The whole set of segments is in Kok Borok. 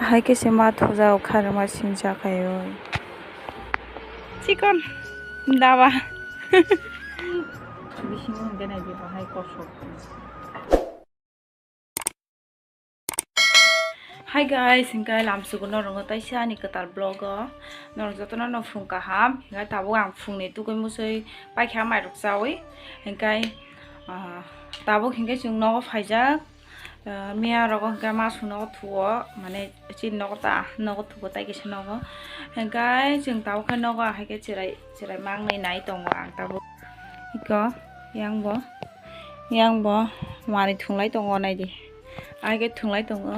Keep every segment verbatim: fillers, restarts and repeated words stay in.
Hai khe se ma thuja o kharma singsa khaio. Chikon dawa. Bisingo hwnkhe nai di bahai kosok. Hi guys, hwnkhe lamsugo norokno taisa ani kwtal vlog o norok jotono no phung kaham. Hwnkhe tabuk ang phungni tugui musui paikha mairok chaui. Hwnkhe, ah, tabuk hwnkhe chwng nogo phaijak. Ah, miya rogo hwnkhe ma suno thuo, mane chini nogo ta, nogo thuo tai kisa nogo. Hwnkhe chwng tabuk khe nogo ahai khe cherai, cherai mangnai nai tongo ang tabuk. Iko, yang bo, yang bo manwi thunglai tongo nai di. Ahai khe thunglai tongo.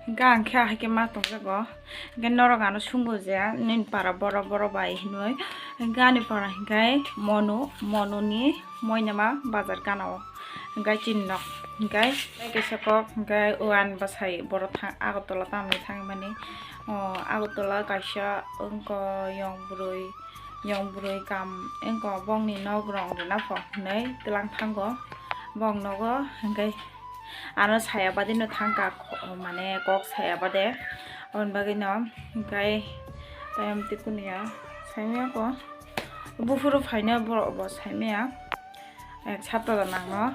Hwnkhe ang khe ahai khe ma tongjago. Hwnkhe norok ano swngo je nini para borok, borok bai hinwi. Hwnkhe ani para hwnkhe Monu, Monuni Moinama bazar gana o. Hwnkhe chini nok hwnkhe tei kisa kok hwnkhe o ani bwsai borok thang Agartala tamni thangmani. O Agartala kaisa wngkha yong bwrwi, yong bwrwi kam wngkha bongni nok rong rwna pho hinwi twlang thango. Bong nogo hwnkhe ano saya bade no thangkha, mane kok saya bade. Aboni bagwi no hwnkhe tayam tikuniya saimaya ko buphuru phaina borok bo saimaya ek sapta da nango.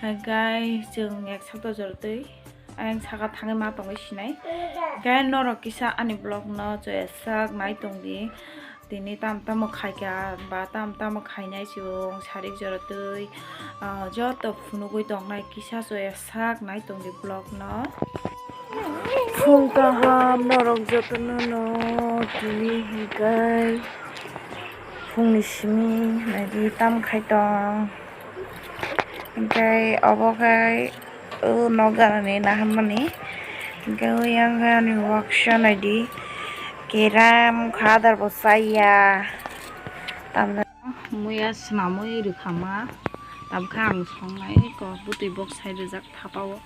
Hwnkhe chwng ek sapta jora twi ayang saka thangwi ma tongwi sinai. Hwnkhe norok kisa ani vlog no chaya sak nai tongdi. Tini tam tamo khaikha ba tam tamo khainai chwng sarik jora twi, ah, joto phunugwi tongnai kisa chaya sak nai tongdi vlog no. Phung kaham norok jotono no tini hwnkhe phungni simi naidi tam khai tong. Hwnkhe obo khe o nok ganani naharmani. Hwnkhe o yang khe ani waksa naidi keram kha adar bo chaya. Tamni muya swnamwi rwkhama tabukhe ang songnai kok bwtwi bok sai rijak thapa o.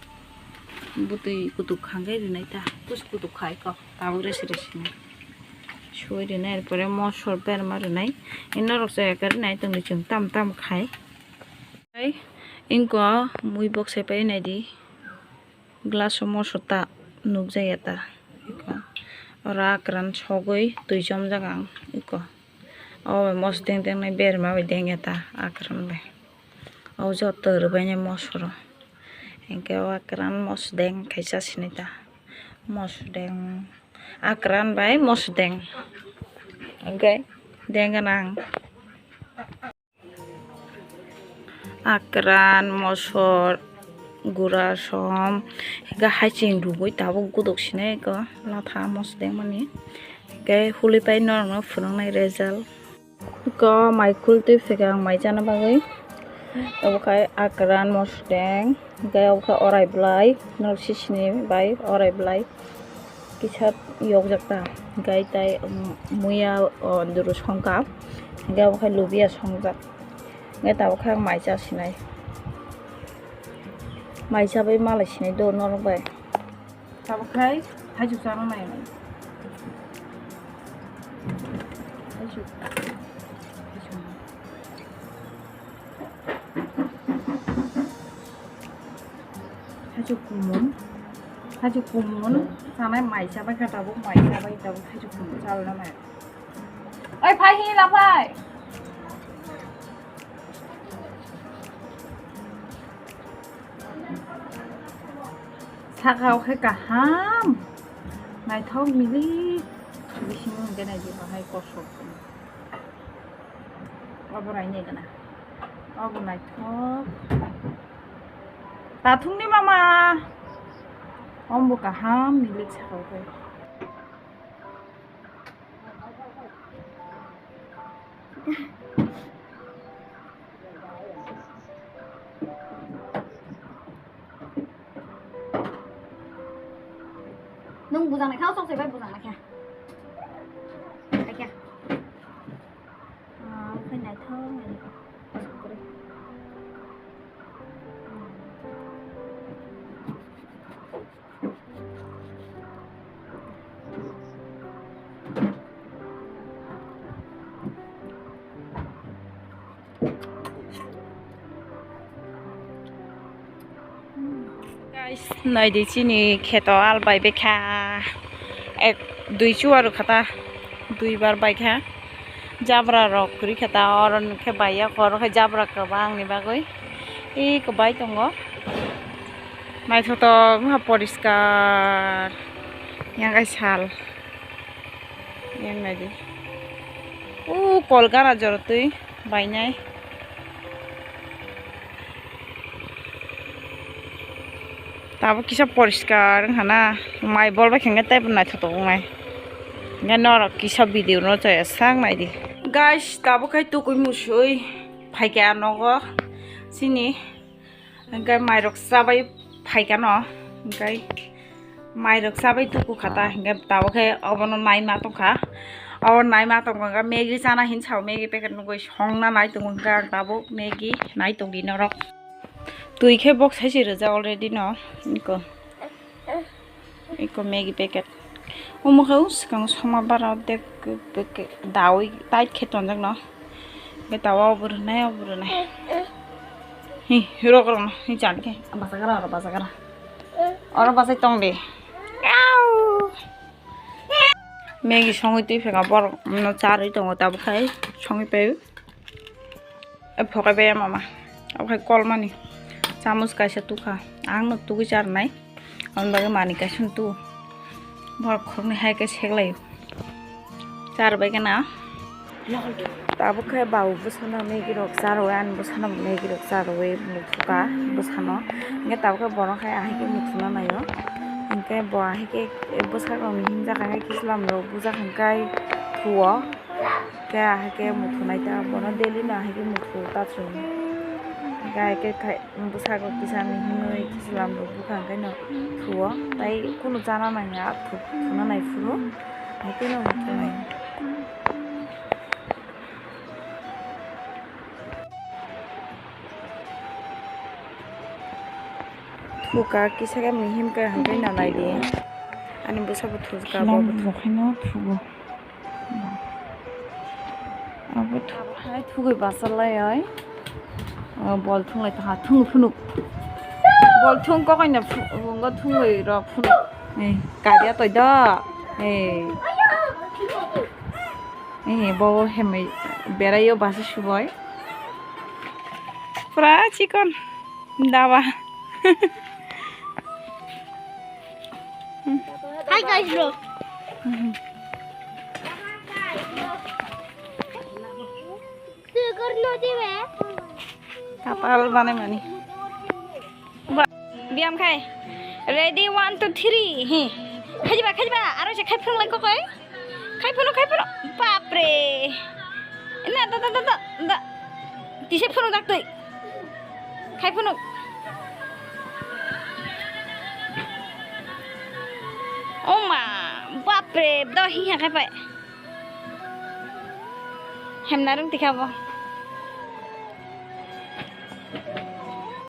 Bwtwi kutuk kha hwnkhe rwnai ta, kus kutuk khai kok tabuk resi resi nai. Sui rwnai, er pore mosor berma rwnai. Norok chaya khe rwnai tongdi chwng tam tam khai. Tei ingkho mui bok sai pai nai di. Glass o mosor ta nukjaya ta. Oro akran sogwi twi chomjak ang eko. O bai mosor deng deng nai berma bai dengya ta akran bai. O joto rwbaini mosoro. Hinkhe o akran mosdeng khaisa sinita. Mosdeng, akran bai mosdeng. Hinkhe deng gwnang. Akran, mosor, gura, som, hinkhe haiching rwgwi tabuk guduk sinai eko latha mosdeng mani. Hinkhe hului pai norokno phunuknai result. Eko mai khultwi phaikha ang mai chana bagwi. Obo khai akran mosdeng, hinkhe obo khai orai bwlai, norok sisini bai orai bwlai kisa yokjak ta, hinkhe tai, um, muya, o, duru songkha, hinkhe obo khai lubiya songjak, hinkhe tabuk khai ang mai cha sinai, mai chabai malai sinai do norok bai. Tabuk khai thaichuk chana nai nai. Thaichuk. Thaichuk kumun. Thaichuk kumun. Chanai mai chabai kha tabuk, mai chabai tabuk thaichuk kumun chalna nai. Oi phai hi la phai. Saka o khe kaham, naithok milik, bisingo hwnkhe naidi bahai kosok. Obo raini gana, obo naithok. Tathungni mama, ombo kaham milik saka o khe. Nung bujang naikha, sok sebai bujang naikha. Naikha. Ah, khai naithok, naithok. Guys, Naidi chini kheto al bai bekha. Ek, dui chuwa rwkha ta. Dui bar bai kha. Jabra rok kwrwi kha ta. Oro khe bai ya, oro khe jabra kwbangni bagwi. Eko bai tongo. Naithotok wngkha poriskar. Yang kai sal. Yang naidi. O kol gara jora twi bainai. Tabuk kisa poriskar wngkha na, mai bol bai khe teibo naithotok wngnai. Hwnkhe norok kisa video no chaya sak naidi. Guys, tabuk khai tukui musui phaikha nogo chini, hwnkhe mairok chabai phaikha no, hwnkhe mairok chabai tuku kha ta, hwnkhe tabuk khe obono naima tongkha. Obo naima tongkha, hwnkhe Maggi chana hinwi sao, Maggi packet nugui songna nai tongo, hwnkhe ang tabuk Maggi nai tongdi norok. Twi khe box hai se rijak already no. Iko. Iko Maggi packet. Omo khe swkang soma bara de dawi tight khe tonjak no. Hwnkhe tawa obo rwnai, obo rwnai. Hi, rok rok no, hi jan khe. Basagra, oro basagra. Oro basai tong de. Maggi songwi twi pheka borok no charwi tongo tabuk khai songwi pai. E phokai bai mama. Okhai kolmani. Chamus kaisa tukha. Ang no tugui charnai. Ang bagwi mani kaisa tu. Borok khoroknwi hai khe seklaio. Char bai khe na. Tabuk khe bau bwsano Maggi rok charwi, ani bwsano Maggi rok charwi mukhuka bwsano. Hwnkhe tabuk khe borok hai ahai khe muthuna naio. Hwnkhe bo ahai khe bwsarok ni himjak hai khe kislam rok bujak hwnkhe thuo. Khe ahai khe muthu nai ta bono daily no ahai khe muthu ta chwng. Hwnkhe ahai khe khai bwsakgo kisa ni hinwi khichlam rok bukha hwnkhe no thuo. Tai kunu chana nangya thu-, thuna nai phuru. Ahai khe no muthu nai. Thuka kisa khe mihim khe hwnkhe no nai di. Ani bwsa bo thuka bo. Khilam bo bo thuka. Rokhaino thugo. Abo thuk hai thugwi basa lai oi. O bol thung lai tongkha, thung phunuk. Bol thung kokoi no phu-, bungo thungwi rok phunuk. Ei, kadia toi do. Ei. Ei, bo hemai berai o basa suboi. Pura chikon. Dawa. Hi guys, bro. Kapal banai mani. Ba-, biyam khai. Ready, one, two, three. Hi. Khaiba, khaiba. Aro se khai phung lang kokoi. Khai phunu, khai phunu. Bapre. Na, da, da, da, da, da. Tise phunu dak tui. Khai phunu. Oma, bapre, do hi ha khai pai. Hemna rung tikha bo.